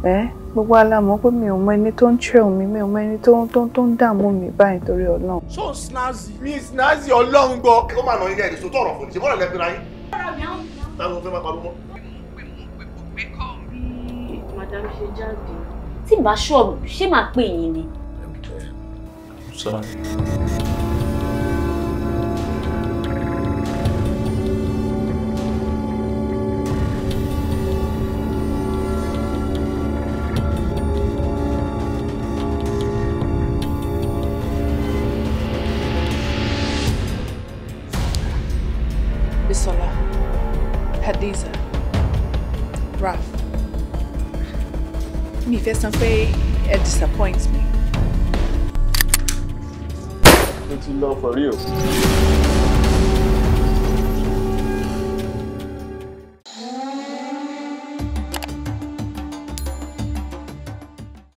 Ẹ gbogbo alámọ̀ pé mi ò mọ ẹni tó ń trail mi, mi ò mọ ẹni tó ń dààmú mi báyìí torí Ọlọ́run. Ṣó snazzy? Mi snazzy, Ọlọ́run gbọ́. Ó máa nà yín ní ẹ̀dùn sótọ́ ọ̀rọ̀ fún mi. Ṣé bọ́ọ̀lù lẹ́gbẹ̀rẹ̀ ayé? Táwọn fẹ́ máa parọ́ mọ́. Madam ṣe jáde. Tí n bá ṣọ́ọ̀bù, ṣé màá pè yín ni? Sorry. Bisola, Hadiza, Raf. Mi fẹ́ sọ pé ẹ disappoint me. Mo ti lọ for real.